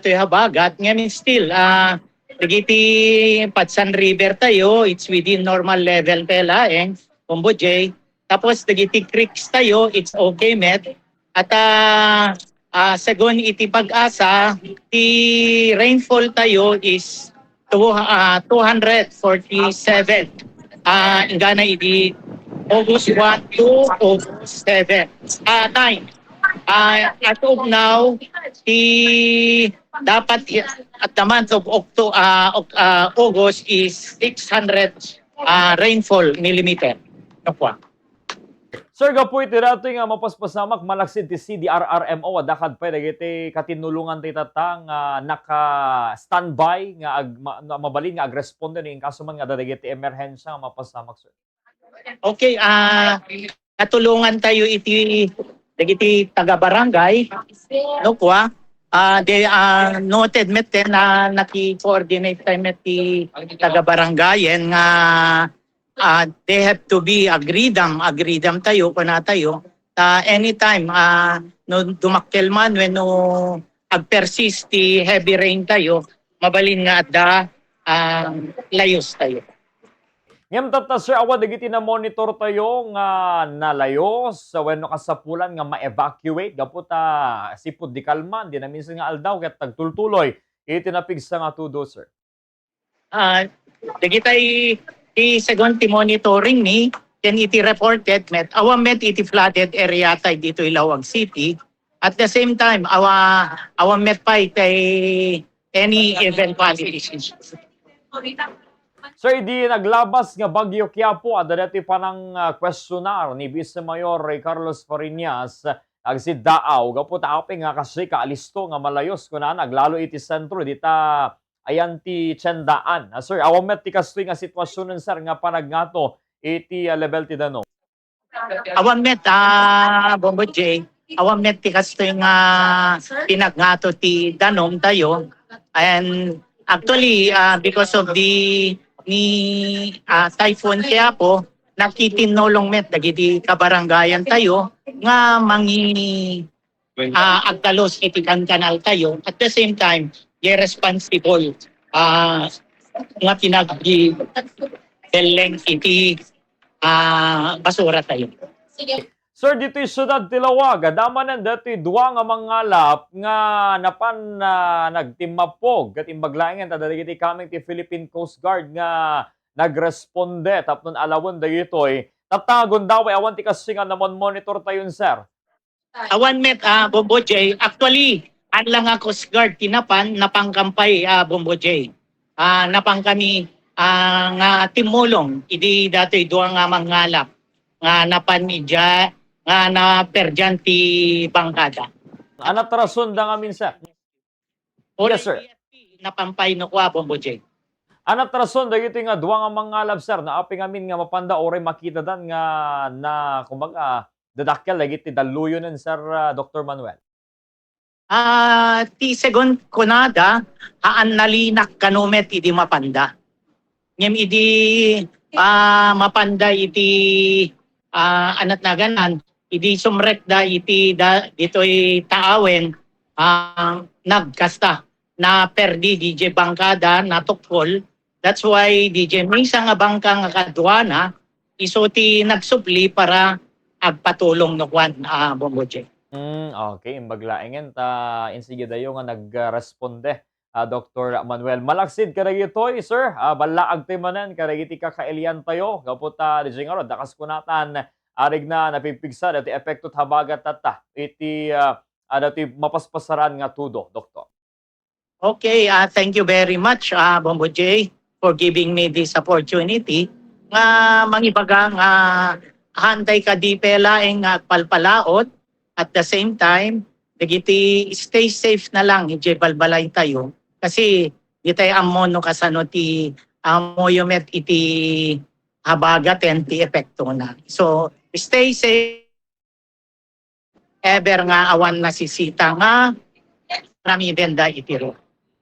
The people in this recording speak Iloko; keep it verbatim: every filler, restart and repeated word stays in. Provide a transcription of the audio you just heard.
ditoy habagat, ngem still, ah, dagiti Padsan River tayo, it's within normal level pa laeng, Bombo J. Tapos dagiti creeks tayo, it's okay met. At, ah, ah, segun iti PAGASA, ti rainfall tayo is two, ah, two hundred forty-seven. Ah, inggana idi August one to August seven. Ah, nine. Ah, as of now, ti dapat i-, at the month of Octo-, ah, Oc-, ah, August is six hundred, ah, rainfall millimeter. Opo. Sir, gapu iti datoy nga mapaspasamak, malaksid ti C D R R M O, adda kad pay dagiti katinnulongan ti tatta nga naka-standby nga ag-, ma-, nga mabalin nga agresponde no inkaso man nga adda dagiti emerhensia nga mapasamak, sir? Okay, ah, natulongan tayo iti dagiti taga-barangay, no, kwa? Ah, de, ah, noted met ken na naki-coordinate tayo met ti taga-barangayen nga, ah, they have to be agreed am, agreed am tayo, kuna tayo. Ta anytime, ah, no dumakkel man wenno agpersist ti heavy rain tayo, mabalin nga adda, ah, layos tayo. Ngem tatta, sir, awan dagiti na-monitor tayo nga nalayos wenno kasapulan nga ma-evacuate gapu ta sipud di kalman, di naminsan nga aldaw ket nagtultuloy iti napigsa nga tudo, sir. Ah, dagitay ti segun ti monitoring mi, ken iti reported met, awan met iti flooded area tay ditoy Laoag City. At the same time, awa-, awan met pay tay any eventualities. Sir, idi naglabas nga Bagyo Quiapo, adda daytoy panang, ah, questionar ni Vice Mayor Carlos Fariñas, agsiddaaw, gapu ta apay nga kasdi kaalisto nga malayos, kunana, aglalo iti sentro, dita ayan ti tiendaan. Ah, sir, awan met ti kastoy nga situasionen, sir, nga panagngato iti, ah, level ti danum. Awan met, ah, Bombo J, awan met ti kastoy nga pinagngato ti danum tayo. And actually, ah, because of the, ni, ah, Typhoon Quiapo, nakitinnulong met dagiti kabarangayan tayo nga mangi-, ah, agtalus iti kankanal tayo. At the same time, irresponsible, ah, nga pinagdi-, belleng iti, ah, basura tayo. Sir, ditoy siudad ti Laoag, adda manen daytoy dua nga mangalap nga napan, ah, nagtimmapog ket imbag laengen ta dagiti coming ti Philippine Coast Guard nga nagresponde tapno alawen dagitoy. Tatta, gundaway, awan ti kastoy nga namon-monitor tayon, sir. Awan met, ah, Bombo J. Actually, ala nga Coast Guard ti napan, napankami pay, ah, Bombo J. Ah, napankami, ah, nga timmulong idi datoy dua nga mangalap nga napan idiay, nga naperdian ti bangkada. Ania ti rason da ngamin, sir? Yes, sir. Napan pay no kua, Bombo J. Ania ti rason dagitoy nga dua nga mangalap, sir? Apay ngamin nga mapanda uray makitadan nga na, kumbaga, dadakkel dagiti dalluyonen, Sir, ah, Doktor Manuel? Ah, ti segun kunada, haan nalinak kano met idi mapanda. Ngem idi, ah, mapanda iti, ah, ania ti nagan-an, idi sumrekda iti da-, ditoy taawen, ah, nagkasta, naperdi diay bangkada, natukkol. That's why diay maysa nga bangka nga kaduana, isu ti nagsubli para agpatulong no kuan, ah, Bombo J. Hmm, okay. Imbag laengen ta insigidayo nga nagresponde, ah, Doktor Manuel. Malaksid kadagitoy, sir, ah, ballaag ti manen kadagiti kakailiantayo, gapu ta diay ngarud, dakas kunatan, arigna napigpigsa dati epekto ti habagat tatta iti, ah, ah, dati mapaspasaran nga tudo, Doktor. Okay, ah, thank you very much, ah, Bombo J, for giving me this opportunity nga mangibaga nga haantay kadi pay laeng nga agpalpalaot, at the same time, dagiti stay safe na lang idiay balbalay tayo kasi di tayo ammo no kasano ti ammoyo met iti habagat ken ti epektona. So, stay safe. Ever nga awan nasisita nga aramidenda iti ru-,